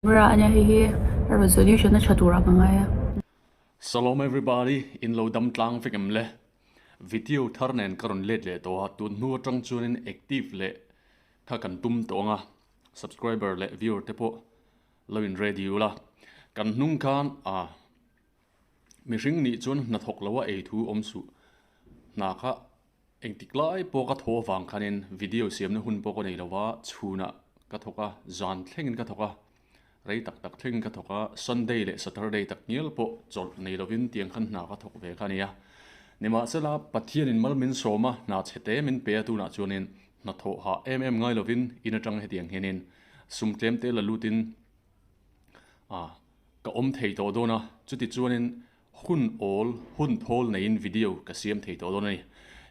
Camera ania hei hi a resolution a tha turah ka ngai a. Shalom everybody, in lo dam tlang vek em le? Video thar nen ka rawn let leh tawh a, tun hnu atang chuanin active leh kha kan tum tawh ang a, subscriber leh viewer te pawh lo in ready ula. Kan hnung khan ah mihring nih chuan hnathawk lo a ei thu awm suh, hna kha Engtik lai pawh ka thaw avang khanin video siamna hun pawh ka nei lo va, chhunah ka thawk a, zan thlengin ka thawk a, rei tak tak thlengin ka thawk a, Sunday leh Saturday tak ngial pawh chawlh nei lovin tiang khan hna ka thawk ve kha a ni a. Nimahsela, Pathianin mal min sawm a, hna chhe te min pe a tunah chuanin hna thawh hah em em ngai lovin in atang hetiang hianin sum tlem te la lutin ah ka awm thei tawh dawn a, chuti chuanin Hun awl, hun thawl neiin video ka siam thei tawh dawn a ni.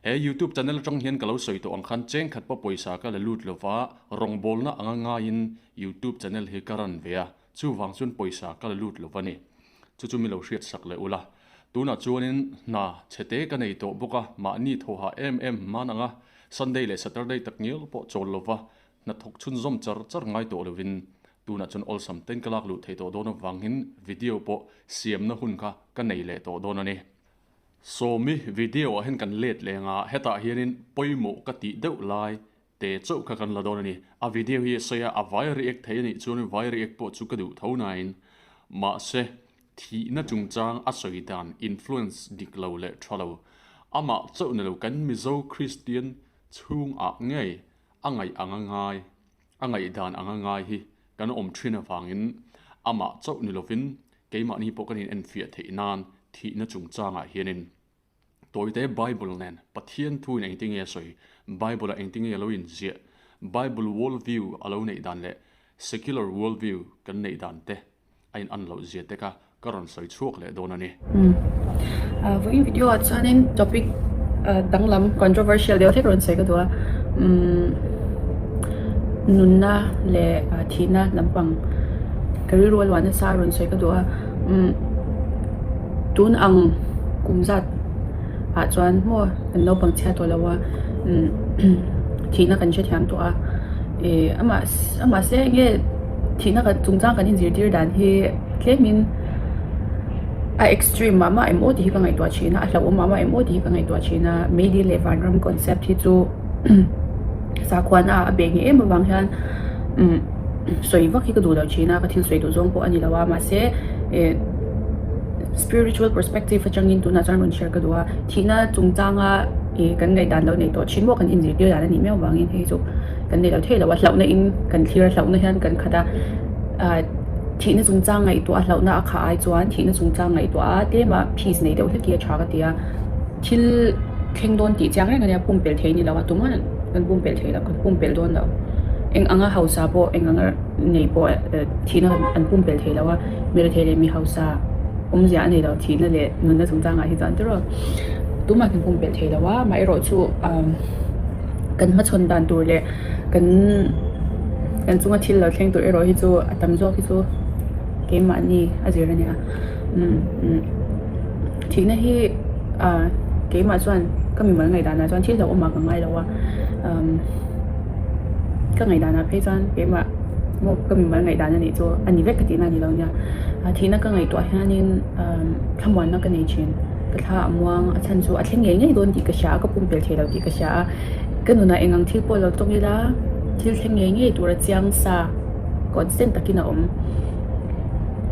He YouTube channel atang hian ka lo sawi tawh ang khan chengkhat pawh pawisa ka la lut lova, rawngbawlna anga ngaiin YouTube channel hi ka run ve a, chuvang chuan pawisa ka la lut lova ni. Chu chu mi lo hriat sak leh ula. Tunah chuanin hna chhete ka nei tawh bawk a, mahni thawhah em em hman anga Sunday leh Saturday takngial pawh chawl lova hnathawk chhunzawm char char ngai tawh lovin Tunah chuan awlsam ten ka lak luh theih tawh dawn avangin video pawh siamna hun kha ka nei leh tawh dawn a ni. Sawmi video ah hian kan let leng a, hetah hianin pawimawh ka tih deuh lai te chauh kha kan la dawn a ni. A video hi a sawi a, a vai react thei a nih chuan vai react pawh chu ka duh tho nain mahse thihna chungchang a sawi dan influence dik lo leh tha lo amah chauh ni lo kan Mizo Kristian chhungah ngei a ngaih ang a ngai. A ngaihdan anga ngai hi kan awm thin avangin amah chauh ni lovin keimahni pawh kan inenfiah theih nan thihna chungchangah hianin tawite Bible nen Pathian thuin engtinge a sawi, Bible-ah engtinge a lo inziah, Bible world view a lo neih dan leh secular world view kan neih dan te a in an loh zia te kha ka rawn sawi chhuak leh dawn a ni. Vawiin video ah chuanin topic danglam controversial deuh hlek rawn sawi ka duh a, nunna leh thihna lampang ka rilru a luah nasa a rawn sawi ka duh a, tun ang kum zat ah chuan maw kan naupang chhia tawh lo a, thihna kan hrethiam tawh a, ih amah mahse enge. Thihna kan chungchang kan inzirtir dan hi tlemin a extreme mah mah em aw tih hi ka ngaihtuah thin a, a hlauhawm mah mah em aw tih hi ka ngaihtuah thin a, meidil leh vanram concept hi chu sakhuana ah a beh ngei em avang hian umm sawi vak hi ka duh lo thin a, ka thil sawi duh zawng pawh a ni lo a, mahse eh spiritual perspective atangin tunah chuan rawn share ka duh a, thihna chungchanga ih kan ngaihdan lo nei tawh thin maw kan inzirtir dan a nih miau avangin hei chu. Kan nei lo thei lo a, hlauhna in kan thlir a, hlauhna hian kan khat a, ah thihna chungchang ngaihtuah a hlauhna a khah ai chuan thihna chungchang ngaihtuah a tlema peace nei deuh hlek hi a tha ka ti a, thil thleng dawn tih chiang reng a nia pumpelh thei ni lo a, tumah kan pumpelh thei lo, kan pumpelh dawn lo, eng anga hausa pawh eng anga nei pawh thihna an pumpelh thei lo a, mi rethei leh mi hausa awmzia a nei lo thihna leh nunna chungchangah hi chuan tiraw tumah kan pumpelh thei lo a, amaherawhchu ah. Kan hmachhawn dan tur leh kan kan chunga thil lo thleng tur erawh hi chu a tam zawk hi chu keimahni a zir a nia umm thihna hi ah keimah chuan ka mimal ngaihdanah chuan thil hlauhawmah ka ngai lo a umm ka ngaihdanah phei chuan keimah maw ka mimal ngaihdan a nih chu a ni vek ka tihna a ni lo nia thihna ka ngaihtuah hianin umm thlamuanna ka nei thin. Ka thla a muang a chhan chu a thleng ngei ngei dawn tih ka hria a, ka pumpelh thei lo tih ka hria a, ka nunah eng ang thil pawh lo tawng ila thil thleng ngei ngei tur a chiang sa constant takin a awm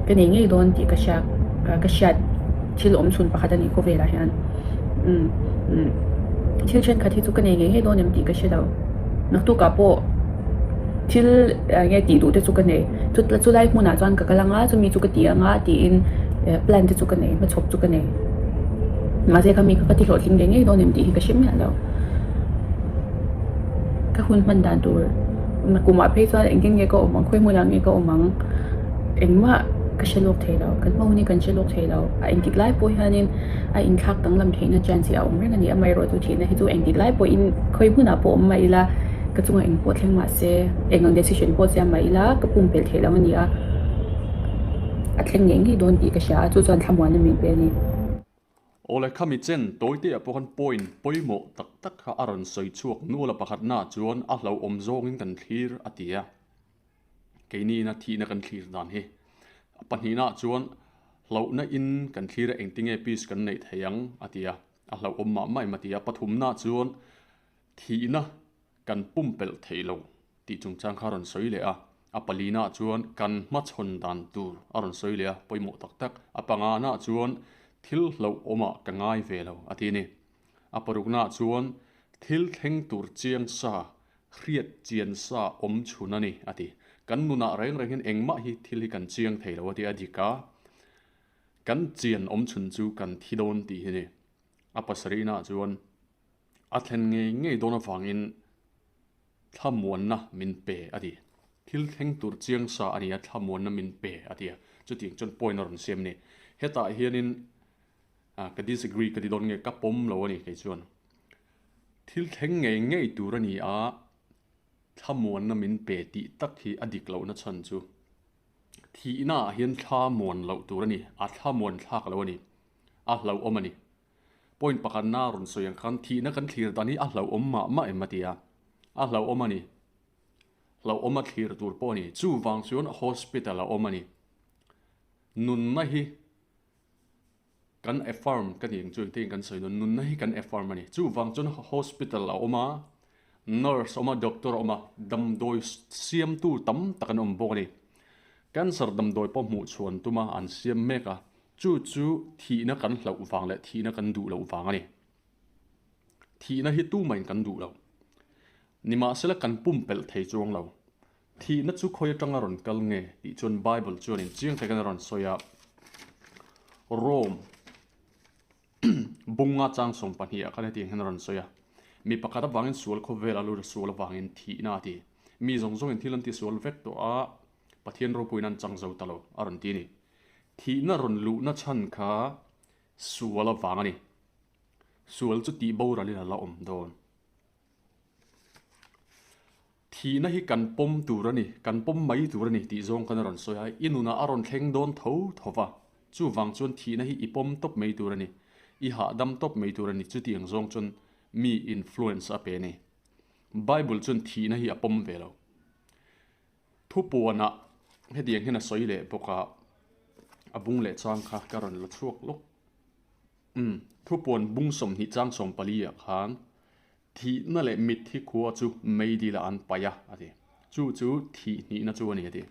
ka nei ngei dawn tih ka hria ka hriat thil awm chhun pakhat a nih khawvelah hian umm umm thil thenkhat hi chu ka nei ngei ngei dawn em tih ka hre lo naktukah pawh. Thil eng nge tih duh te chu ka nei, chu lai hmunah chuan ka kal anga chumi chu ka ti anga tiin plan te chu ka nei hmachhawp chu ka nei. Mahse khami kha ka ti hlawhtling ngei ngei dawn em tih hi ka hre miah lo. Ka hun hman dan tur kumah phei chuan engtin nge ka awm ang khawi hmunah nge ka awm ang engmah ka hre lawk thei lo, kan hma hun hi kan hre lawk thei lo a engtik lai pawh hianin a inthlak danglam theihna chance hi a awm reng a ni amaherawhchu thihna hi chu engtik lai pawhin khawi hmunah pawh awm mah ila. Ka chungah eng pawh thleng mah se, eng ang decision pawh siam mah ila ka pumpelh theih lo a ni a, a thleng ngei ngei dawn tih ka hria a, chu chuan thlamuanna min pe a ni. Awle khami chen tawite-ah pawh khan point pawimawh tak tak kha a rawn sawi chhuak nual a pakhatnaah chuan a hlauhawm zawngin kan thlir a ti a. Keini ina thihna kan thlir dan hi. A pahnihnaah chuan hlauhna in kan thlir a engtinge peace kan neih thei ang a ti a, a hlauhawm mah mah em a ti a. Pathumnaah chuan thihna kan pumpelh theih lo tih chungchang kha a rawn sawi leh a. A palinaah chuan kan hmachhawn dan tur a rawn sawi leh a, pawimawh tak tak. A panganaah chuan thil hlauhawmah ka ngai ve lo a ti a ni. A paruknaah chuan thil thleng tur chiang sa hriat chian sa awm chhun a ni, a ti. Kan nunah reng reng hian engmah hi thil hi kan chiang thei lo a ti a dik a, kan chian awm chhun chu kan thi dawn tih hi a ni. A pasarihnaah chuan a thlen ngei ngei dawn avangin thlamuanna min pe a ti. Thil thleng tur chiang sa a ni a, thlamuanna min pe a ti a. Chutiang chuan point a rawn siam a ni. Hetah hianin ka disagree ka ti dawn nge ka pawm lo a ni kei chuan. Thil thleng ngei ngei tur a ni a, thlamuanna min pe tih tak hi a dik lohna chhan chu thihnaah hian thlamuan loh tur a ni, a thlamuan thlak lo a ni, a hlauhawm a ni. Point pakhatna a rawn sawi ang khan thihna kan thlir dan hi a hlauhawm mah mah em a ti a, a hlauhawm a ni. Hlauhawm a thlir tur pawh a ni. Chuvang chuan hospital a awm a ni. Nunna hi. Kan affirm ka tih ang chu engtin kan sawi dawn, nunna hi kan affirm a ni. Chuvang chuan hospital a awm a, nurse a awm a, doctor a awm a, damdawi siamtu tam tak an awm bawk a ni. Cancer damdawi pawh hmuh chhuan tum a, an siam mek a, chu chu thihna kan hlauh vang leh thihna kan duh loh vang a ni. Thihna hi tumahin kan duh lo. Nimahsela kan pumpelh thei chuang lo. Thihna chu khawi atanga rawn kal nge tih chuan Bible chuanin chiang takin a rawn sawi a, Rome bunga chang 12 ah khan hetiang hian a rawn sawi a, Mi pakhat avangin sual khawvel a lut a, sual avangin thihna a ti. Mi zawng zawngin thil an tisual vek tawh a, Pathian ropuiin an chang zo ta lo a rawn ti a ni. Thihna rawn luhna chhan kha sual avang a ni. Sual chu tih boralin a la awm dawn. Thihna hi kan pawm tur a ni, kan pawm mai tur a ni tih zawng khan a rawn sawi a, i nunah a rawn thleng dawn tho tho va, chuvang chuan thihna hi i pawm tawp mai tur a ni, i hahdam tawp mai tur a ni, chutiang zawng chuan mi influence a pe a ni. Bible chuan thihna hi a pawm ve lo. Thupuanah hetiang hian a sawi leh bawk a, a bung leh chang kha ka rawn la chhuak lawk. Umm, thupuan bung 20 chang 14 ah khan Thihna leh mitthi khua chu meidil ah an paih a, a ti. Chu chu thih hnihna chu a ni, a ti.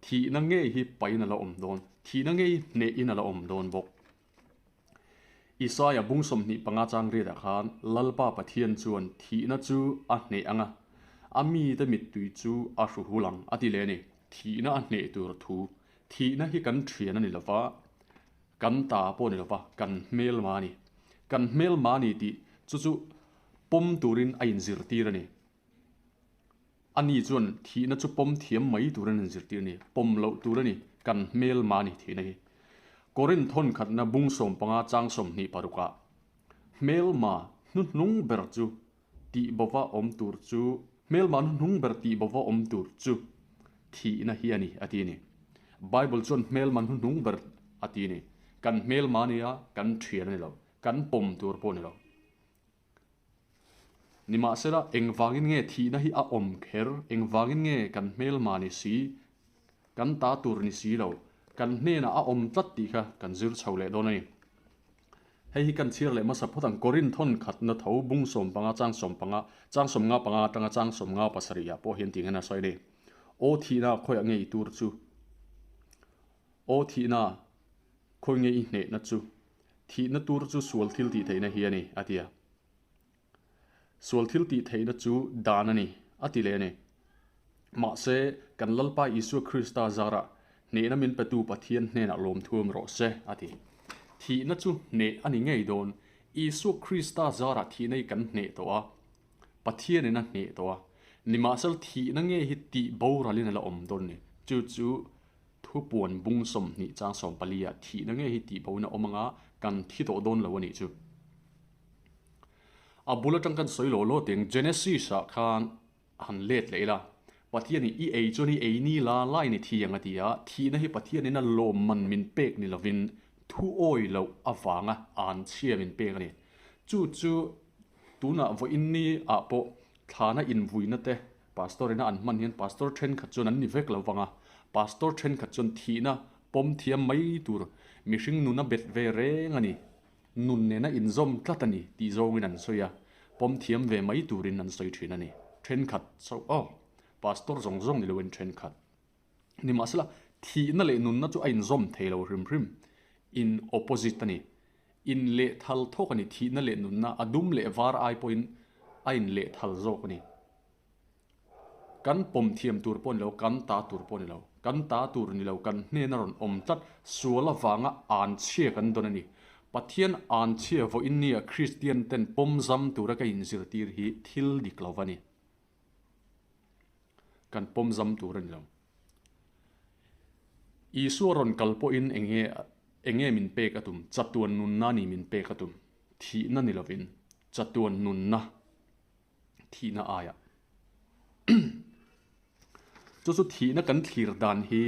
Thihna ngei hi paihin a la awm dawn. Thihna ngei hnehin a la awm dawn bawk. Isaia bung 25 chang riatah khan Lalpa Pathian chuan thihna chu a hneh ang a, a mite mittui chu a hru hul ang, a ti leh a ni. Thihna a hneh tur thu. Thihna hi kan thian a ni lova. Kan ta pawh ni lova, kan hmelma a ni. Kan hmelma a ni tih chu chu pawm turin a inzirtir a ni. Ani chuan thihna chu pawm thiam mai turin a inzirtir a ni. Pawm loh tur a ni, kan hmelma a ni thihna hi. Korinth thawnkhatna bung 15 chang 26 ah hmelma hnuhnung ber chu Tih bova awm tur chu hmelma hnuhnung ber tih bova awm tur chu thihna hi a ni, a ti a ni. Bible chuan hmelma hnuhnung ber a ti a ni. Kan hmelma a nia, kan thian a ni lo, kan pawm tur pawh a ni lo. Nimahsela, engvangin nge thihna hi a awm kher? Engvangin nge kan hmelma ni si, kan ta tur ni si lo, kan hnenah a awm tlat tih kha kan zir chho leh dawn a ni. Hei hi kan chhiar leh hmasa phawt ang. Korinth thawn khatna tho bung 15 chang 15, chang 55 atanga chang 57 ah pawh hian tih hian a sawi a ni. Aw thihna khawiah nge i tur chu? Aw thihna khawi nge i hnehna chu? Thihna tur chu sual thil tih theihna hi a ni, a ti a. Sual thil tih theihna chu dan a ni, a ti leh a ni. Mahse, kan Lalpa Isua Krista zarah hnehna min petu Pathian hnenah lawmthuam rawh se, a ti. Thihna chu hneh a ni ngei dawn. Isua Krista zarah thihna hi kan hneh tawh a, Pathianin a hneh tawh a. Nimahsela thihna nge hi tih boralin a la awm dawn ni. Chu chu thupuan bung 20 chang 14 ah thihna nge hi tih boin a awm anga kan thi tawh dawn lo a nih chu. A bul atang kan sawi law law teng Genesis ah khan han let leh ila, Pathian in i ei chuan i ei ni la lai ni thi ang a ti a, thihna hi Pathian in a lawmman min pek ni lovin thu awi loh avanga an chhia min pek a ni. Chu chu tunah vawiin ni ah pawh thlana invuina te. Pastor ina an hman hian pastor thenkhat chuan an ni vek lo vang a, pastor thenkhat chuan thihna pawm thiam mai tur mihring nuna bet ve reng a ni, nun nena inzawm tlat a ni tih zawngin an sawi a, pawm thiam ve mai turin an sawi thin a ni. Thenkhat chauh aw, pastor zawng zawng ni loin thenkhat. Nimahsela, thihna leh nunna chu a inzawm thei lo hrim hrim, in opposite a ni. Inlehthal thawk a ni, thihna leh nunna a dum leh var ai pawhin a inlehthal zawk a ni. Kan pawm thiam tur pawh a ni lo, kan ta tur pawh a ni lo. Kan ta tur ni lo, kan hnena rawn awm tlat sual avanga anchhia kan dawn a ni. Pathian anchhia vawiin nia Kristian ten pawm zam tura ka inzirtir hi thil dik lo va ni. Kan pawm zam tur a ni lo. Isua rawn kal pawhin eng nge eng nge min pek a tum? Chatuan nunna ni min pek a tum. Thihna ni lovin chatuan nunna thihna aiah. Chu chu thihna kan thlir dan hi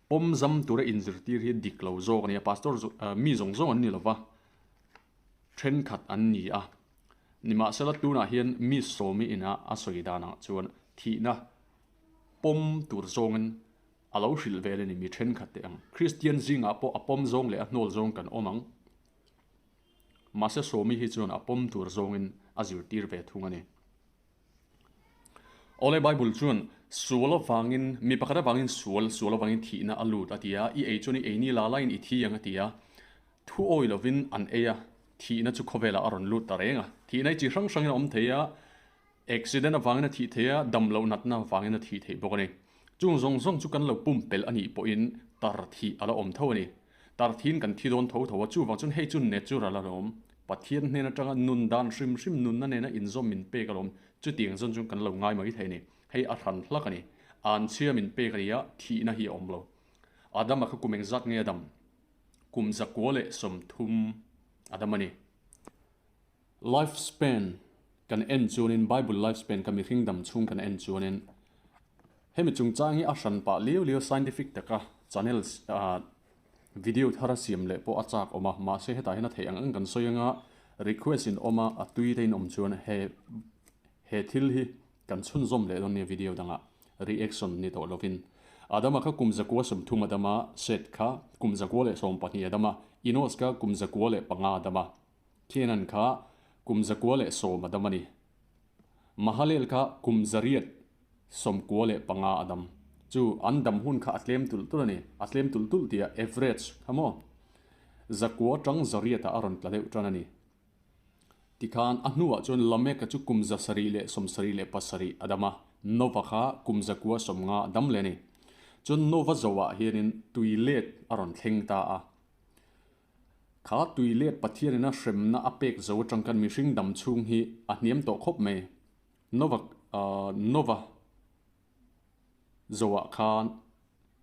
pawm zam tura inzirtir hi dik lo zawk a ni a. Pastor mi zawng zawng an ni lova, thenkhat an ni a. Nimahsela tunah hian mi sawmi ina a sawi danah chuan thihna pawm tur zawngin a lo hrilh vel a ni mi thenkhat te ang. Kristian zingah pawh a pawm zawng leh a hnawl zawng kan awm ang. Mahse sawmi hi chuan a pawm tur zawngin a zirtir ve thung a ni. Awle Bible chuan sual avangin mi pakhat avangin sual sual avangin thihna a lut a ti a, i ei chuan i ei ni la laiin i thi ang a ti a. Thu awi lovin an ei a, thihna chu khawvelah a rawn lut ta reng a. Thihna hi chi hrang hrangin a awm thei a, accident avangin a thih thei a, dam loh natna avangin a thih theih bawk a ni. Chung zawng zawng chu kan lo pumpelh a nih pawhin tar thih a la awm tho a ni. Tar thiin kan thi dawn tho tho a, chuvang chuan hei chu natural a la awm. Pathian hnen atanga nun dan hrim hrim nunna nena inzawm min pek a la awm. Chutiang zawn chuan kan lo ngai mai thei a ni. Hei a hran hlak a ni. Anchhia min pek a ni a, thihna hi a awm lo. Adama kha kum engzat nge a dam? Kum 130 a dam a ni. Life span kan en chuanin Bible life span ka mihring dam chhung kan en chuanin hemi chungchang hi a hran pah liau liau scientific taka channel video thar a siam leh pawh a chak awm a mahse hetah hian a theih ang ang kan sawi anga request in awm a a tui te in awm chuan he he thil hi Kan chhunzawm leh dawn nia video dangah reaction ni tawh lovin. Adama kha kum 130 a dam a, Seth kha kum 112 a dam a, Enos kha kum 105 a dam a, Kenan kha kum 110 a dam a ni. Mahalel kha kum 895 a dam. Chu an dam hun kha a tlem tulh tulh a ni. A tlem tulh tulh tih a average kha maw? Zakua tang zariatah a rawn tla deuh tan a ni. Tikhan a hnuah chuan Lameka chu kum 777 a dam a, Nova kha kum 950 a dam leh a ni. Chuan Nova zoah hianin tui let a rawn thleng ta a. Kha tui let Pathianin a hremna a pek zo atang khan mihring dam chhung hi a hniam tawh khawp mai. Nova Nova zoah khan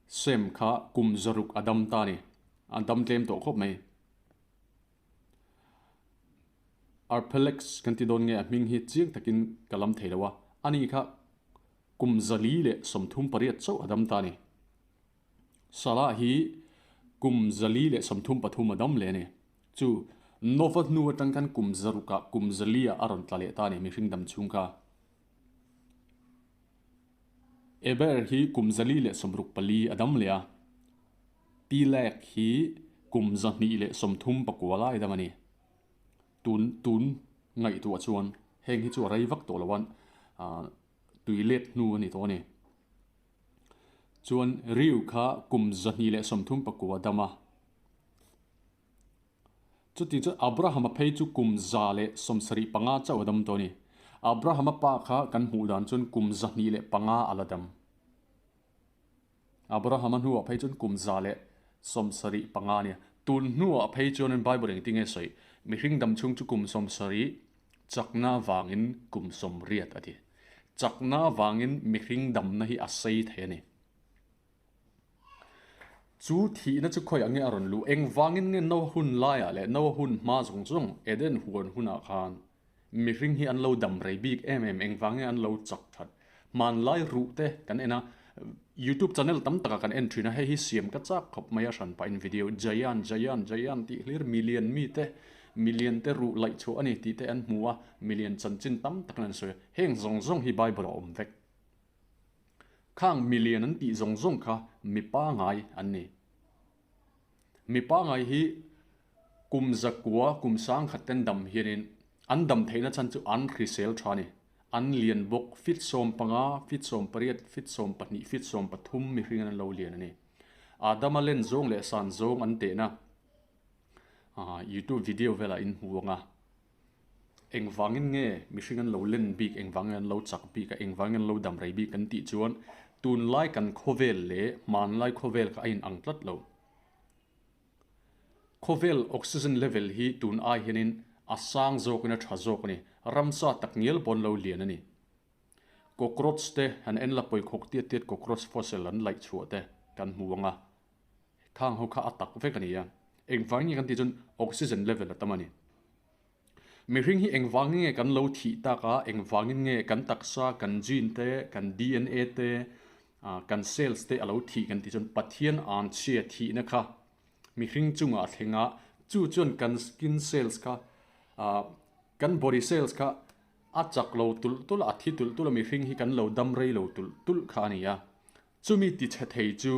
Sem kha kum 600 a dam ta a ni. A dam tlem tawh khawp mai. Arpelex kan ti dawn nge a hming hi chiang takin ka lam thei lo a, ani kha kum 438 chauh a dam ta a ni. Salah hi kum 433 a dam leh a ni. Chu Nova hnu atang khan kum zarukah kum zaliah a rawn tla leh ta a ni mihring dam chhung kha. Eber hi kum 464 a dam leh a. Tilek hi kum 239 lai dang a ni. Tun tun ngaihtuah chuan heng hi chu a rei vak tawh lo a, tui let hnu a ni tawh a ni. Chuan Riu kha kum 239 dam a. Chuti chuan Abrahama phei chu kum 175 chauh a dam tawh a ni. Abrahama pa kha kan hmuh dan chuan kum 205 a la dam. Abrahama hnuah phei chuan kum 175 a nia. Tun hnuah phei chuanin Bible engtin nge sawi? Mihring dam chhung chu kum 70 chakna vangin kum 80 a ti. Chakna vangin mihring damna hi a sei thei a ni. Chu thihna chu khawiah nge a rawn luh? Engvangin nge Noah hun laiah leh Noah hun hma zawng zawng Eden huan hunah khan Mihring hi an lo dam rei bik em em, engvang nge an lo chak that? Hmanlai ruh te kan en a, youtube channel tam takah kan en thin a, hei hi siam ka chak khawp mai a hran pahin video Jayan Jayan Jayan tih hlir million mi te. Milian te ruh laih chhuah a ni tih te an hmu a, milian chanchin tam takin an sawi a, heng zawng zawng hi Bible ah a awm vek. Khang milian an tih zawng zawng kha mi pangai an ni. Mi pangai hi kum zakua kum sangkhat ten dam hianin an dam theihna chhan chu an hrisel tha a ni. An lian bawk feet 15, feet 18, feet 12, feet 13 mihring an lo lian a ni. Adama len zawng leh san zawng an tehna youtube video velah in hmu ang a. Engvangin nge mihring an lo len bik, engvangin an lo chak bik a, engvangin an lo dam rei bik kan tih chuan tunlai kan khawvel leh hmanlai khawvel kha a inang tlat lo. Khawvel oxygen level hi tun ai hianin a sang zawkin a tha zawk a ni, ramsa tak ngial pawh an lo lian a ni. Cockroach te han en la pawikhawk tiat tiat cockroach fossil an laih chhuah te kan hmu ang a, khang ho kha a tak vek a ni a, engvangin nge kan tih chuan oxygen level a tam a ni. Mihring hi engvangin nge kan lo thih tak a, engvangin nge kan taksa, kan gene te, kan DNA te, kan cells te a lo thih kan tih chuan Pathian anchhia thihna kha mihring chungah a thleng a, chu chuan kan skin cells kha, kan body cells kha a chak lo tulh tulh a, a thi tulh tulh a, mihring hi kan lo dam rei lo tulh tulh kha a ni a. Chumi ti chhe thei chu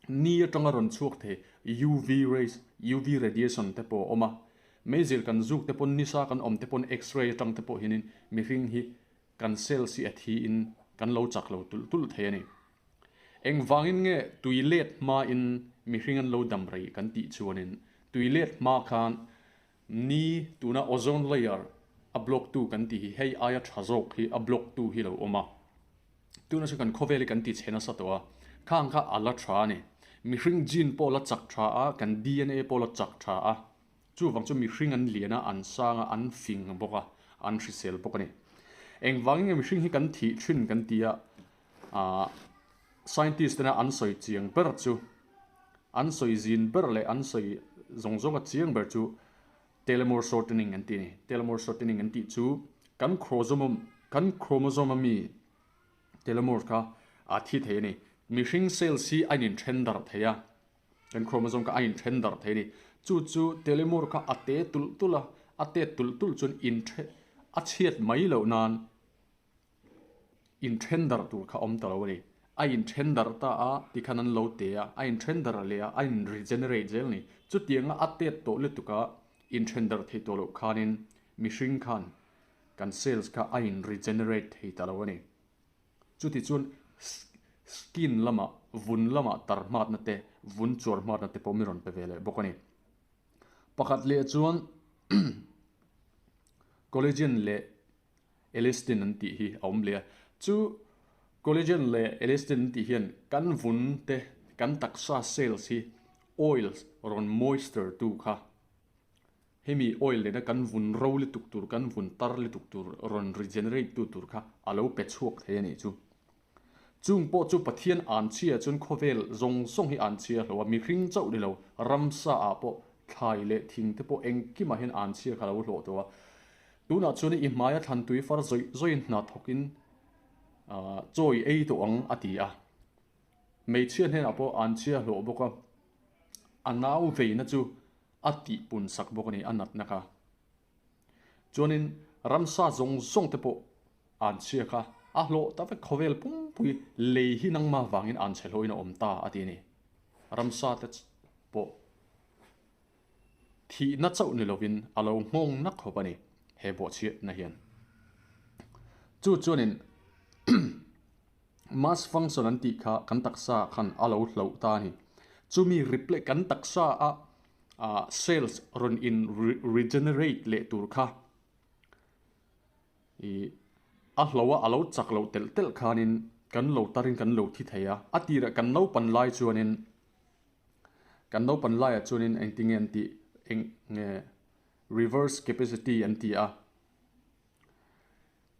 ni atanga rawn chhuak thei UV rays, UV radiation te pawh a awm a. Meizil kan zuk te pawn nisa kan awm te pawn X-ray atang te pawh hianin mihring hi kan cells hi a thiin kan lo chak lo tulh tulh thei a ni. Engvangin nge tui let hmain mihring an lo dam rei kan tih chuanin tui let hma khan ni tuna ozone layer a block tu kan tih hi hei aia tha zawk hi a block tu hi lo awm a. Tuna chu kan khawvel hi kan ti chhe nasa tawh a, khang kha a la tha a ni. Mihring gene pawh la chak tha a, kan DNA pawh la chak tha a. Chuvang chu mihring an lian a, an sang a, an fing bawk a, an hrisel bawk a ni. Engvangin nge mihring hi kan thih thin kan ti a, aah scientist tena an sawi chiang ber chu, an sawi zin ber leh an sawi zawng zawnga chiang ber chu Telomere shortening an ti a ni. Telomere shortening an tih chu kan chromosome kan chromosome a mi telomere kha a thi thei a ni. Mihring cells hi a ininthen darh thei a, kan chromosome kha a inthen darh thei a ni. Chu chu telomere kha a te tulh tulh a, a tet tulh tulh chuan inthen a chhiat mai loh nan Inthen darh tur kha awm ta lo a ni. A inthen darh ta a tikhan an lo te a, a inthen darh leh a, a in regenerate zel a ni. Chutianga a tet tawh lutuk a, inthen darh thei tawh loh khanin mihring khan kan cells kha a in regenerate thei ta lo a ni. Chuti chuan skin lamah, vun lamah tar hmatna te, vun chuar hmatna te pawh mi rawn pe ve leh bawk a ni. Pakhat leh chuan collagen leh Elastin an tih hi a awm leh a. Chu collagen leh elastin an tih hian kan vun te, kan taksa cells hi oils rawn moisture tu kha hemi oil nena kan vun ro lutuk tur, kan vun tar lutuk tur rawn regenerate tu tur kha a lo pe chhuak thei a nih chu. Chung pawh chu Pathian anchhia chuan khawvel zawng zawng hi anchhia a hlo a, mihring chauh ni lo, ramsa ah pawh thlai leh thing te pawh engkimah hian anchhia kha a lo hlawh tawh a. Tunah chuan i hmaia thlan tui far zawih zawihin hna thawkin chaw i ei tawh ang a ti a. Hmeichhia hnenah pawh anchhia a hlawh bawk a, a nau veina chu a tihpun sak bawk a ni, a natna kha. Chuanin ramsa zawng zawng te pawh an chhia kha a hlawh ta vek khawvel pumpui lei hi nangmah vangin an chhe hlawhin a awm ta a ti a ni. Ramsa te pawh thihna chauh ni lovin a lo nghawng na khawp a ni he bawhchhiatna hian. Chu chuanin mass function an tih kha kan taksa khan a lo hloh ta a ni. Chumi replace kan taksa a ah cells rawn in regenerate leh tur kha ih a hlo a a lo chak loh telh telh khanin kan lo tarin kan lo thi thei a, a tirah kan naupan lai chuanin kan naupan laiah chuanin engtinge an tih eng nge reverse capacity an ti a.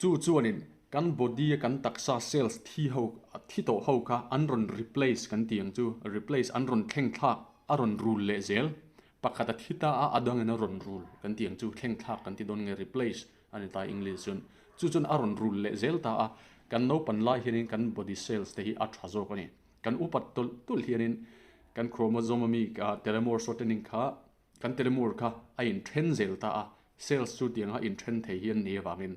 Chu chuanin kan body a kan taksa cells thi ho thi tawh ho kha an rawn replace kan tih ang chu, replace an rawn thleng thlak a rawn rul leh zel. Pakhat a thi ta a, a dangin a rawn rul kan tih ang chu, thleng thlak kan ti dawn nge replace a ni ta English chuan. Chu chuan a rawn rul leh zel ta a, kan naupan lai hianin kan body cells te hi a tha zawk a ni. Kan upat tawlh tawlh hianin kan chromosome ami telomere shortening kha. Kan telemur kha a inthen zel ta a, cells chu tianga inthen thei hi an nih avangin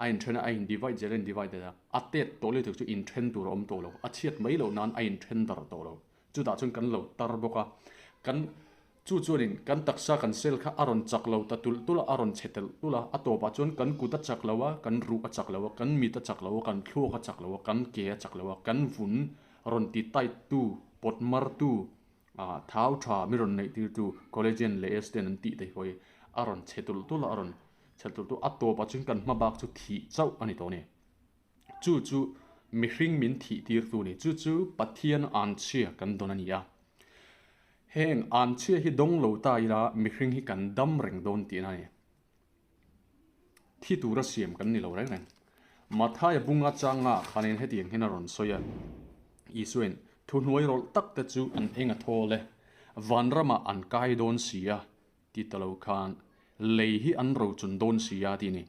a inthen a, a in divide zel a in divide zel a, a tet tawh lutuk chu inthen tur a awm tawh lo, a chhiat mai loh nan a inthen dar tawh lo. Chutah chuan kan lo tar bawk a, kan chu chuanin kan taksa kan cell kha a rawn chak lo ta tulh tulh a, a rawn chhe telh tulh a, a tawpah chuan kan kut a chak lo a, kan ruh a chak lo a, kan mit a chak lo a, kan thluak a chak lo a, kan ke a chak lo a, kan vun rawn ti tight tu, pawt mar tu, Ah, thau tha mi rawn neih tir tu collagen leh esten an tih te hi a rawn chhe tulh tulh a, a rawn chhe tulh tulh a tawpah chuan kan hma bak chu thih chauh a ni tawh a ni. Chu chu mihring min thih tir tu a ni. Chu chu Pathian anchhia kan dawn a ni a. Heng anchhia hi dawng lo ta ila mihring hi kan dam reng dawn tihna a ni. Thi tura siam kan ni lo reng reng. Mathaia bunga changa khanin hetiang hian a rawn sawi a, Isuain, Thuhnuai rawlh tak te chu an eng a thawl e, vanramah an kai dawn si a, ti ta lo khan, lei hi an rochun dawn si a, ti a ni.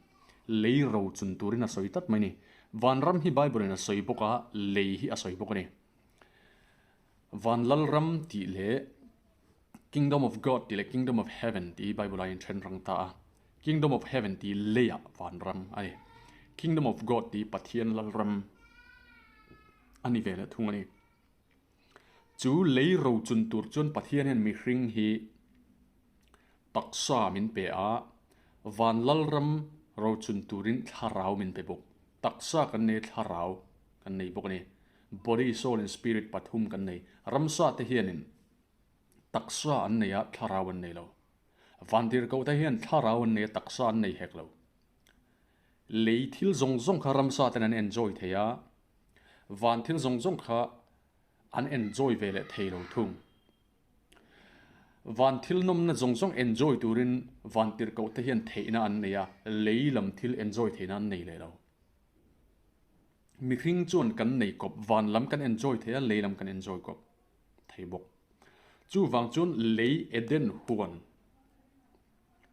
Lei rochun turin a sawi tlat mai a ni. Vanram hi Bible-in a sawi bawk a, lei hi a sawi bawk a ni. Van Lalram tih leh Kingdom of God tih leh Kingdom of Heaven tih hi Bible ah in then rang ta a. Kingdom of Heaven tih leiah vanram a ni. Kingdom of God tih Pathian lalram a ni ve leh thung a ni. Chu lei rochun tur chuan Pathian hian mihring hi taksa min pe a, van lalram rochun turin thlarau min pe bawk. Taksa kan nei thlarau kan nei bawk a ni. Body, soul and spirit pathum kan nei. Ramsa te hianin Taksa an nei a, thlarau an nei lo. Vantirhkohte hian thlarau an nei a, taksa an nei hek lo. Lei thil zawng zawng kha ramsa ten an enjoy thei a, van thil zawng zawng kha an enjoy ve leh thei lo thung. Van thil nawmna zawng zawng enjoy turin vantirhkohte hian theihna an nei a, lei lam thil enjoy theihna an nei leh lo. Mihring chuan kan nei kawp, van lam kan enjoy thei a, lei lam kan enjoy kawp. thei bawk. Chuvang chuan lei Eden huan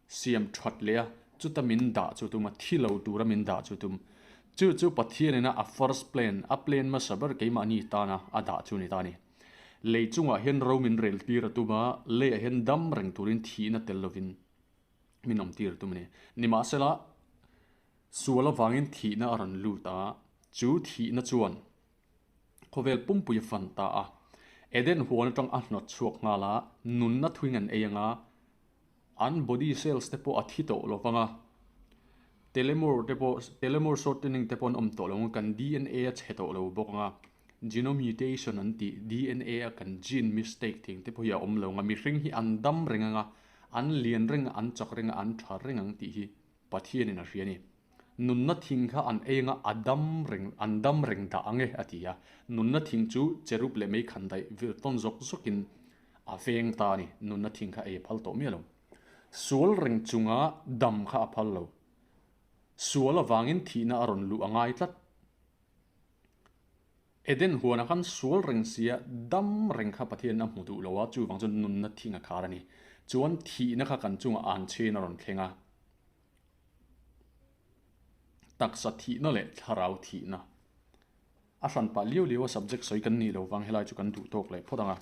siam that leh a, chuta min dah chu tum a, thi lo tura min dah chu tum. Chu chu Pathian ina a first plan, a plan hmasa ber keimahni tana a dah chu a ni ta a ni. Lei chungah hian ro min rel tir a tum a, leiah hian dam reng turin thihna tel lovin min awm tir a tum a ni. Nimahsela, sual avangin thihna a rawn lut a, chu thihna chuan Khawvel pumpui a fan ta a. Eden huan atang a hnawt chhuak nghal a, nunna thuin an ei ang a, an body cells te pawh a thi tawh lo vang a, telemore te pawh telemore shortening te pawh an awm tawh lo ang a, kan DNA a chhe tawh lo bawk ang a, genome mutation an tih DNA a kan gene mistake thing te pawh hi a awm lo ang a, mihring hi an dam reng ang a, an lian reng a, an chak reng a, an tha reng ang tih hi Pathianin a hria a ni. Nunna thing kha an ei anga a dam reng, an dam reng dah ang e, a ti a. Nunna thing chu cherub leh mei khan daih vir tawn zawk zawkin a veng ta a ni. Nunna thing kha ei a phal tawh miah lo. Sual reng chunga dam kha a phal lo. Sual avangin thihna a rawn luh a ngai tlat. Eden huanah khan sual reng sia dam reng kha Pathian a hmu duh lo a, chuvang chuan nunna thing a khar a ni. Chuan thihna kha kan chungah an chhin a rawn thleng a. Taksa thihna leh thlarau thihna a hran pah liau liau a subject sawi kan nih lo vang helai chu kan duh tawk leh phawt ang a.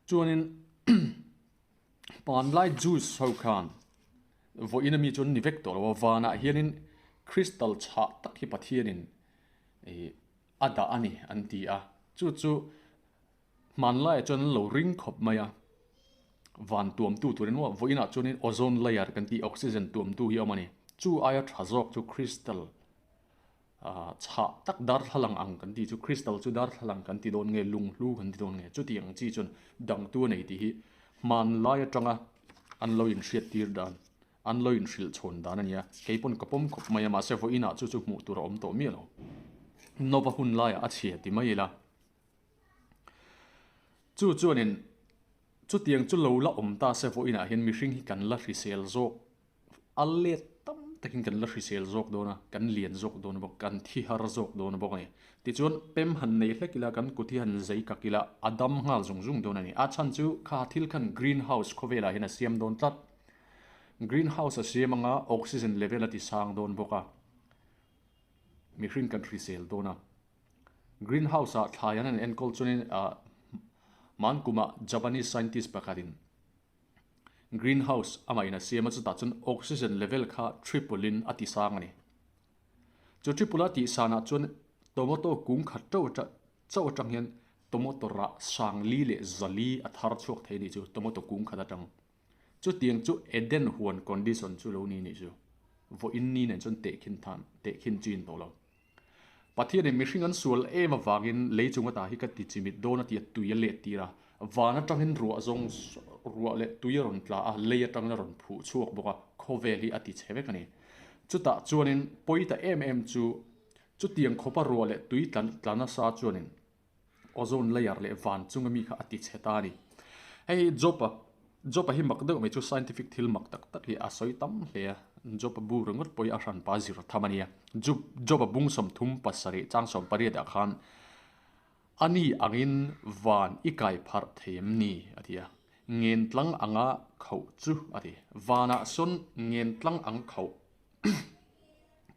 Chuanin panlai Jews ho khan vawiin ami chu an ni vek tawh lo a, vanah hianin crystal chhah tak hi Pathianin ih a dah a ni an ti a, chu chu hmanlaiah chuan an lo ring khawp mai a, van tuamtu turin maw vawiinah chuanin ozone layer kan tih oxygen tuamtu hi a awm a ni, chu aia tha zawk chu crystal ah chhah tak darthlalang ang kan tih chu crystal chu darthlalang kan ti dawn nge lunghlu kan ti dawn nge chuti ang chi chuan dangtu a nei tih hi hmanlai atanga an lo inhriat tir dan. An lo inhrilh chhawn dan a nia, kei pawn ka pawm khawp mai a, mahse vawiinah chu chu hmuh tur a awm tawh miah lo. Nova hun laiah a chhia ti mai ila. Chu chuanin chutiang chu lo la awm ta se vawiinah hian mihring hi kan la hrisel zawk, a let tam takin kan la hrisel zawk dawn a, kan lian zawk dawn a bawk, kan thi har zawk dawn a bawk a ni. Tichuan pem han nei hlek ila, kan kut hi han zei kak ila, a dam nghal zung zung dawn a ni. A chhan chu kha thil khan green house khawvelah hian a siam dawn tlat. Green house a siam anga oxygen level a ti sang dawn bawk a, mihring kan hrisel dawn a. Green house ah thlai an han enkawl chuanin ah hman kumah Japanese scientist pakhatin. Green house amah in a siam a, chutah chuan oxygen level kha triple in a ti sang a ni. Chu triple a tih sanah chuan tomato kung khat teuh chauh atang hian tomato rah sang li leh zali a thar chhuak thei a nih chu tomato kung khat atang. Chutiang chu Eden huan condition chu lo ni nih chu. Vawiin ni nen chuan tehkhin than tehkhin chin tawh lo. Pathianin mihring an sual em avangin lei chung ata hi ka ti chimit dawn a ti a, tui a let tir a. Van atangin ruah zawng ruah leh tui a rawn tla a, lei atangin a rawn phuh chhuak bawk a, khawvel hi a ti chhe vek a ni. Chutah chuanin pawi ta em em chu chutiang khawpa ruah leh tui tla tla nasa chuanin Ozone layer leh van chunga mi kha a ti chhe ta a ni. Hei hi Job-a, Job-a hi mak deuh mai chu scientific thil mak tak tak hi a sawi tam hle a, Job-a bu ringawt pawh hi a hranpa zir tham a nia. Job-a bung 37 chang 18 ah khan a ni angin van i kai pharh thei em ni a ti a, ngen tlang anga khauh chu a ti. Vanah sawn ngen tlang ang khauh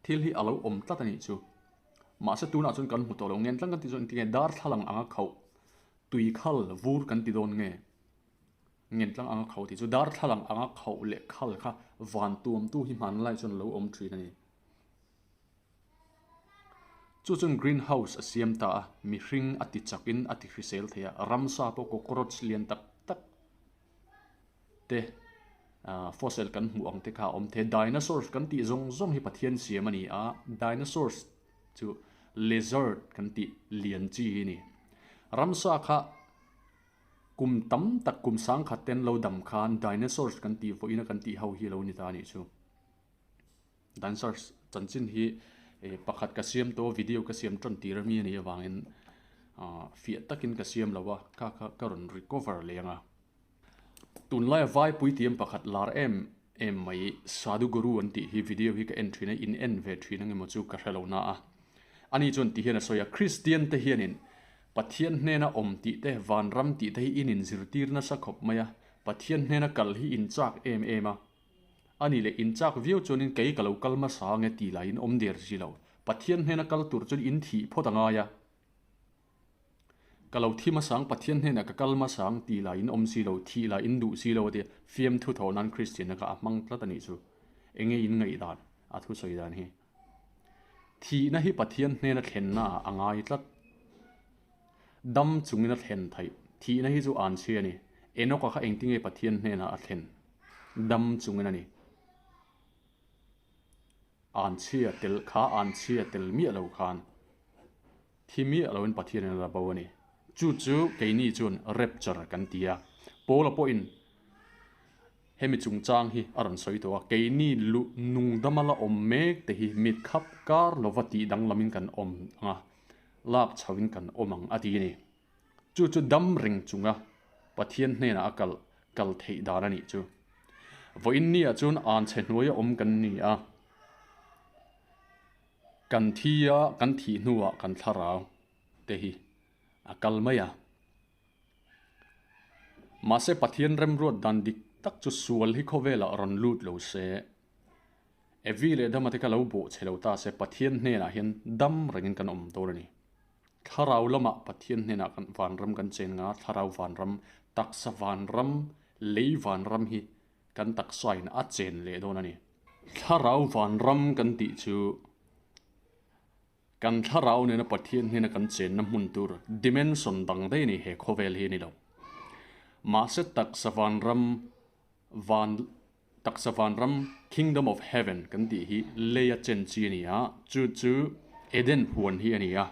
thil hi a lo awm tlat a nih chu. Mahse tunah chuan kan hmu tawh lo ngen tlang kan tih chuan engtinge darthlalang anga khauh tui khal vur kan ti dawn nge? Ngen tlang anga khauh tih chu darthlalang anga khauh leh khal kha van tuamtu hi hmanlai chuan a lo awm thin a ni. Chu chuan green house a siam ta a, mihring a ti chakin a ti hrisel thei a, ramsa pawh cockroach lian tak tak te fossil kan hmuh ang te kha a awm thei a, dinosaurs kan tih zawng zawng hi Pathian siam a ni a, dinosaurs chu lizard kan tih lian chi hi a ni. Ramsa kha kum tam tak kum sangkhat ten lo dam khan dinosaurs kan tih vawiin a kan tih ho hi a lo ni ta a nih chu. Dancers chanchin hi pakhat ka siam tawh a video ka siam tan tir ami a nih avangin fiah takin ka siam lo a kha kha ka rawn recover leh ang a. Tunlaia vai puitiam pakhat lar em em mai Sadhu Guru an tih hi video hi ka en thin a in en ve thin ang emaw chu ka hre lo na a. Ani chuan ti hian a sawi a Kristian te hianin Pathian hnena awm tih te vanram tih te hi in inzirtir nasa khawp mai a Pathian hnena kal hi in chak em em a. A ni leh, in chak viau chuanin kei ka lo kal hmasa ange tih lah in awm der si lo. Pathian hnena kal tur chuan in thih phawt a ngai a. Ka lo thi hmasa ang, Pathian hnenah ka kal hmasa ang tih lah in awm si lo, thih lah in duh si lo a ti a. Fiamthu thawh nan Kristianna kha a hmang tlat a nih chu. Enge in ngaihdan a thusawi dan hi? Thihna hi Pathian hnena thlenna ah a ngai tlat. Dam chungin a thlen theih. Thihna hi chu an chhia a ni. Enoch-a kha engtinge Pathian hnenah a thlen? Dam chungin a ni. An chhia tel kha an chhia tel miah lo khan thi miah loin Pathianin a la bo a ni. Chu chu keini chuan rapture kan ti a. Paula pawhin hemi chungchang hi a rawn sawi tawh a, keini luh nungdama la awm mek te hi mit khap kar lova tih danglamin kan awm ang a, lak chhoin kan awm ang a ti a ni. Chu chu dam reng chunga Pathian hnenah a kal kal theih dan a nih chu. Vawiin niah chuan anchhe hnuaia awm kan ni a, kan thi a, kan thih hnuah kan thlarau te hi a kal mai a. Mahse Pathian remruat dan dik tak chu sual hi khawvelah rawn lut lo se, Evi leh Dama te kha lo bawh chhe lo ta se Pathian hnenah hian dam rengin kan awm dawn a ni. Thlarau lamah Pathian hnenah kan vanram kan chen nga, thlarau vanram, taksa vanram, lei vanram hi kan taksain a chen leh dawn a ni. Thlarau vanram kan tih chu kan thlarau nena Pathian hnena kan chenna hmun tur dimension dang daih a ni, he khawvel hi a ni lo. Mahse taksa vanram van Taksa vanram, Kingdom of Heaven, kan tih hi leia chen chi a ni a, chu chu Eden huan hi a ni a.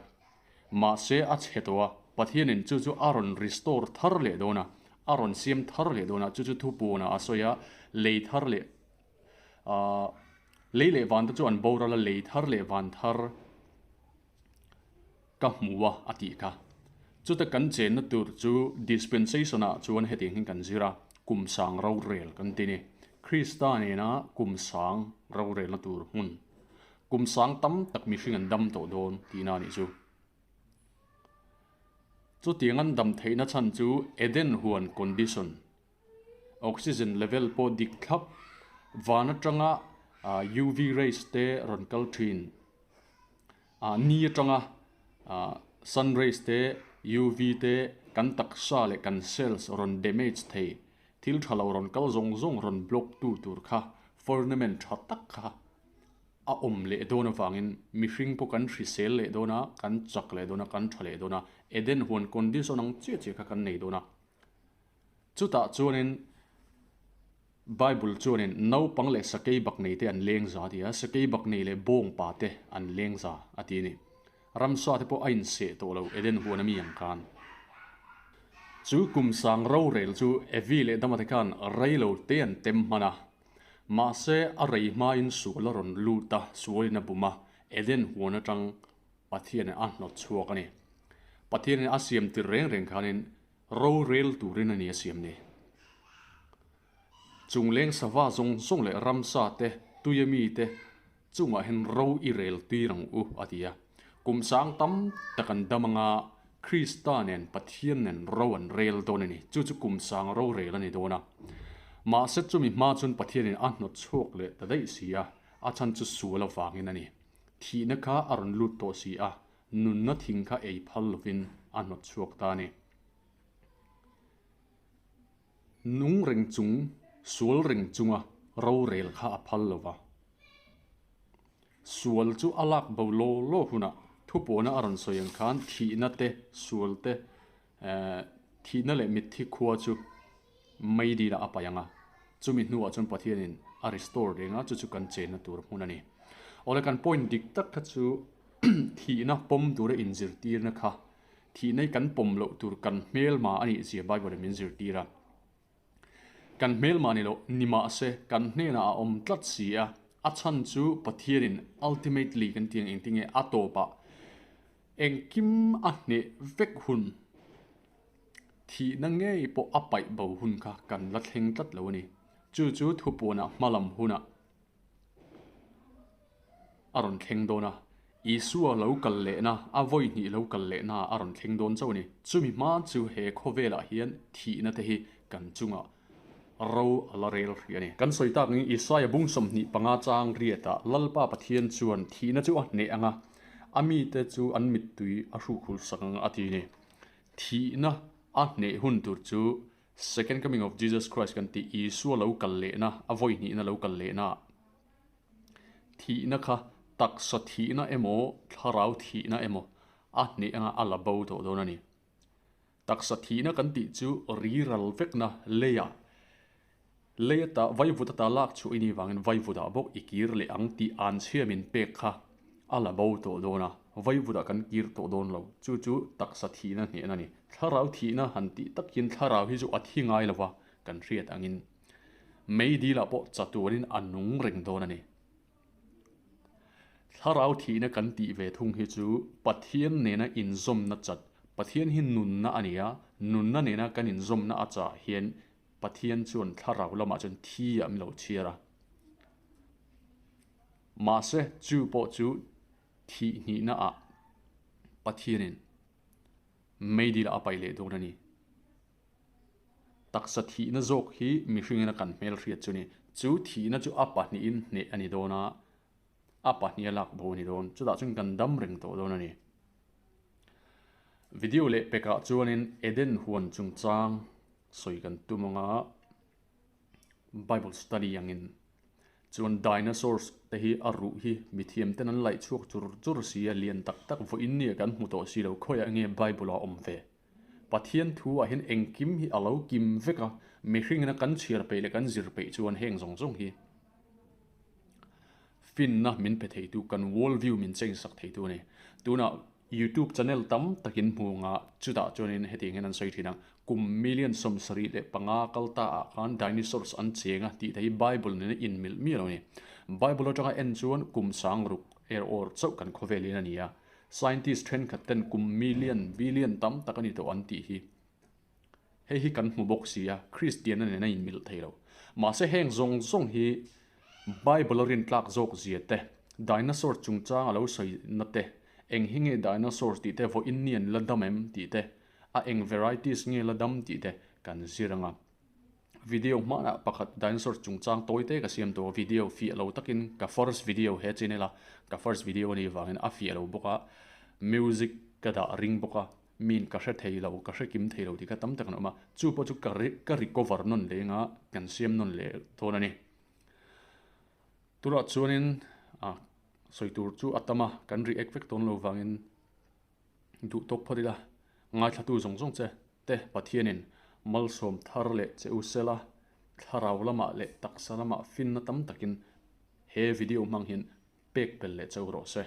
Mahse a chhe tawh a, Pathianin chu chu a rawn restore thar leh dawn a, a rawn siam thar leh dawn a, chu chu thupuanah a sawi a, lei thar leh aah lei leh van te chu an boral a, lei thar leh van thar, Ka hmu a, a tih kha. Chuta kan chenna tur chu dispensation ah chuan hetiang hian kan zir a, kum sang rorel kan ti ni. Krista nena kum sang rorelna tur hmun, kum sang tam tak mihring an dam tawh dawn tihna a nih chu. Chutiang an dam theihna chhan chu Eden huan condition, oxygen level pawh dik thlap, van atanga UV rays te rawn kal thin. Ah ni atanga ah sun rays te UV te kan taksa leh kan cells rawn damage thei. Thil tha lo rawn kal zawng zawng rawn block tu tur kha firmament tha tak kha a awm leh dawn avangin mihring pawh kan hrisel leh dawn a, kan chak leh dawn a, kan tha leh dawn a, Eden huan condition ang chiah chiah kha kan nei dawn a. Chutah chuanin Bible chuanin naupang leh sakei bak nei te an leng za a ti a, sakei bak nei leh bawngpa te an leng za a ti a ni. Ramsa te pawh a inseh tawh lo Eden huan ami ang khan. Chu kum sang rorel chu Evi leh Dama te khan rei lo te an tem hman a. Mahse a rei hmain sual a rawn lut a, sualin a bum a, Eden huan atang Pathianin a hnawt chhuak a ni. Pathianin a siam tir reng reng khanin rorel turin a ni a siam ni. Chungleng sava zawng zawng leh ramsa te, tuia mi te chungah hian ro i rel tir ang u, a ti a. Kum sang tam tak an dam anga Krista nen Pathian nen ro an rel dawn a ni. Chu chu kum sang ro rel a ni dawn a. Mahse chumi hma chuan Pathianin a hnawt chhuak leh ta daih si a, a chhan chu sual avangin a ni. Thihna kha a rawn lut tawh si a, nunna thing kha ei phal lovin a hnawt chhuak ta a ni. Nung reng chung, sual reng chunga rorel kha a phal lo va. Sual chu a lak bo law law hunah thupawhna a rawn sawi ang khan thihna te, sual te, thihna leh mitthi khua chu meidil ah a paih ang a. Chumi hnuah chuan Pathianin a restore reng a, chu chu kan chenna tur hmun a ni. Awle kan point dik tak kha chu thihna pawm tura inzirtirna kha Thih nei kan pawm loh tur kan hmelma a nih zia Bible in min zirtir a. Kan hmelma ni loh ni mahse kan hnenah a awm tlat si a, a chhan chu Pathianin ultimately kan tih ang engtinge a tawpah engkim a hneh vek hun, thihna ngei pawh a paih bo hun kha kan la thleng tlat lo a ni. Chu chu thupuanah hmalam hunah A rawn thleng dawn a, Isua lo kal lehna, a vawi hnih lo kal lehna a rawn thleng dawn chauh a ni. Chumi hma chu he khawvelah hian thihna te hi kan chungah ro a la rel hrih a ni. Kan sawi tak angin Isaia bung 25 chang riatah Lalpa Pathian chuan thihna chu a hneh ang a, a mite chu an mittui a hrukhul sak ang a ti a ni. Thihna a hneh hun tur chu Second coming of Jesus Christ kan tih Isua lo kal lehna, a vawi hnihna lo kal lehna ah thihna kha taksa thihna emaw thlarau thihna emaw a hneh anga a la bo tawh dawn a ni. Taksa thihna kan tih chu riral vekna leiah lei ata vaivut ata lak chhuah i nih vangin vaivutah bawk i kir leh ang tih an chhia min pek kha a la bo tawh dawn a, vaivutah kan kir tawh dawn lo. Chu chu taksa thihna hnehna a ni. Thlarau thihna han tih tak hian thlarau hi chu a thi ngai lo va, kan hriat angin meidilah pawh chatuanin a nung reng dawn a ni. Thlarau thihna kan tih ve thung hi chu Pathian nena inzawmna chat, Pathian hi nunna a ni a, nunna nena kan inzawmna a chah hian Pathian chuan thlarau lamah chuan thi ah min lo chhiar a. Mahse chu pawh chu thih hnihna ah Pathianin Meidil a paih leh dawn a ni. Taksa thihna zawk hi mihringin a kan hmelhriat chu a ni. Chu thihna chu a pahnihin hneh a ni dawn a, a pahnih a lak bo a ni dawn. Chutah chuan kan dam reng tawh dawn a ni. Video leh pekah chuanin Eden huan chungchang sawi kan tum ang a, Bible study angin. Chuan dinosaurs te hi a ruh hi mithiam ten an laih chhuak chur chur si a, lian tak tak vawiin nia kan hmu tawh si lo, khawiah nge Bible ah awm ve? Pathian thu ah hian engkim hi a lo kim vek a, mihringin a kan chhiar peih leh kan zir peih chuan heng zawng zawng hi finna min pe theitu, kan world view min change sak theitu a ni. Tunah Youtube channel tam takin hmu anga chutah chuanin hetiang hian an sawi thin a, kum million 75 kal ta ah khan dinosaurs an cheng a tih te hi Bible nena inmilh miah lo a ni. Bible atanga en chuan kum 6000 er awr chauh kan khawvel in a ni a, scientist thenkhat ten kum million, billion tam tak a ni tawh an tih hi. Hei hi kan hmu bawk si a, Kristianna nen a inmilh thei lo. Mahse heng zawng zawng hi Bible a rintlak zawk zia te, dinosaur chungchang a lo sawi na te, eng hi nge dinosaurs tih te, vawiin ni an la dam em tih te, a eng varieties nge la dam tih te kan zir ang a. Video hmanah pakhat dinosaurs chungchang tawi te ka siam tawh a, video fiah lo takin ka first video he channel a ka first video a nih vangin a fiah lo bawk a, music ka dah ring bawk a. Miin ka hre thei lo, ka hre kim thei lo tih kha tam tak an awm a, chu pawh chu ka ka recover nawn leh anga kan siam nawn leh dawn a ni. Tunah chuanin ah sawi tur chu a tam a, kan react vek dawn lo vangin duh tawk phawt ila, ngaithlatu zawng zawng che te Pathianin malsawm thar leh che u sela, thlarau lamah leh taksa lamah finna tam takin he video hmang hian pek belh leh che u rawh se.